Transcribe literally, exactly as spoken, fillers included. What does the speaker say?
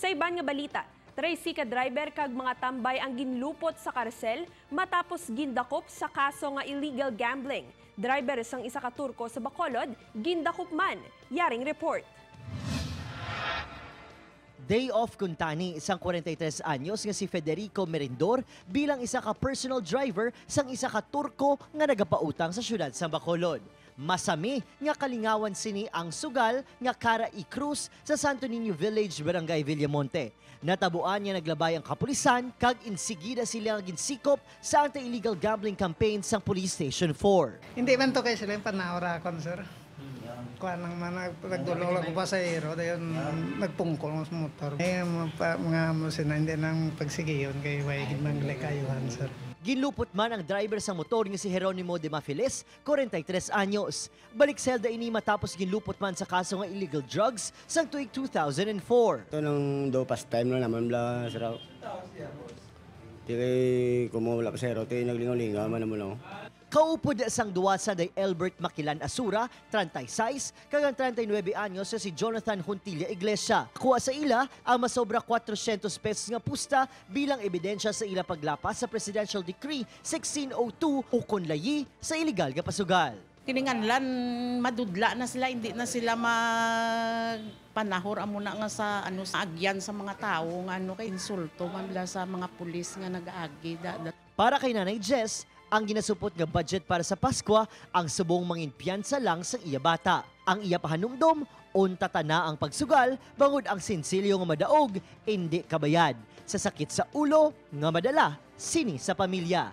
Sa iban nga balita, trese ka driver kag mga tambay ang ginlupot sa karsel matapos gindakop sa kaso nga illegal gambling. Driver sang isa ka turko sa Bacolod, gindakop man. Yaring report. Day off kuntani sang kwarenta y tres anyos nga si Federico Merindor bilang isa ka personal driver sang isa ka turko nga nagapautang sa siyudad sang Bacolod. Masami nga kalingawan sini ang sugal nga Cara E. Cruz sa Santo Niño Village, Barangay Villamonte. Natabuan nga naglabay ang kapulisan kag insigida sila nga ginsikop sa anti-illegal gambling campaign sang Police Station four. Hindi man to kay sila yung panahon ra akon, sir. Kuan lang man, nag- nagdulong lang ko pasahero, dayon nagpungkol ang motor. Eh, mga, pa- mga masina, hindi nang pagsigiyon kay way gid man gali kayuhan, sir. Ginlupot man ang driver sang motor nga si Jeronimo de Mafiles, kwarenta y tres anyos. Balik selda ini matapos ginlupot man sa kaso nga illegal drugs sang tuig two thousand and four. Ito nang do pastime na naman bla, sir. Di kay kung mo wala pasero, ti naglingaw-lingaw man naman ako. Kaupod sang duwasa day Elbert Makilan Asura, treinta y seis, kag ang treinta y nuebe anyos nga si Jonathan Huntilla Iglesia. Kuha sa ila ang masobra cuatrocientos pesos nga pusta bilang ebidensya sa ila paglapas sa Presidential Decree sixteen oh two ukon layi sa iligal nga pasugal. Kininganlan madudla na sila, hindi na sila magpanahor amo na nga sa ano sa agyan sa mga tawo nga ano kay insulto man bala sa mga pulis nga nag-agi da, da. Para kay Nanay Jess, ang ginasupot nga budget para sa Paskwa ang subong mangin piyansa lang sa iya bata. Ang iya pahanumdom, unta ta na ang pagsugal bangod ang sinsilyo nga madaog indi kabayad sa sakit sa ulo nga madala sini sa pamilya.